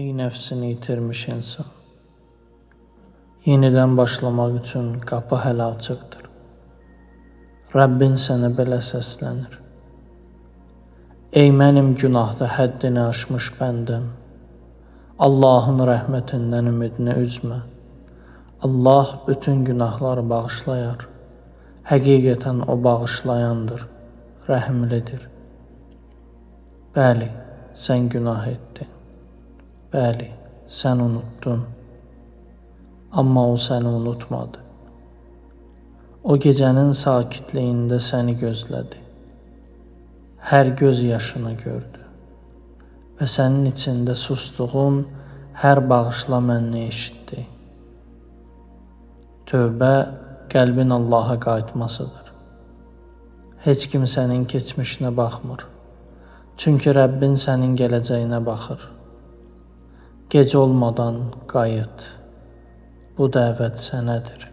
Ey nəfsini itirmiş insan! Yenidən başlamaq üçün qapı hələ açıqdır. Rəbbin sənə belə səslənir. Ey mənim günahda həddini aşmış bəndəm! Allahın rəhmətindən ümidini üzmə. Allah bütün günahları bağışlayar. Həqiqətən o bağışlayandır, rəhimlidir. Bəli, sən günah etdin. Bəli, sən unutdun. Amma o səni unutmadı. O gecənin sakitliyində səni gözlədi. Hər göz yaşını gördü və sənin içində sustuğun hər bağışla mənni eşitdi. Tövbə qəlbin Allaha qayıtmasıdır. Heç kim sənin keçmişinə baxmır. Çünki Rəbbin sənin gələcəyinə baxır. Gec olmadan qayıt. Bu dəvət sənədir.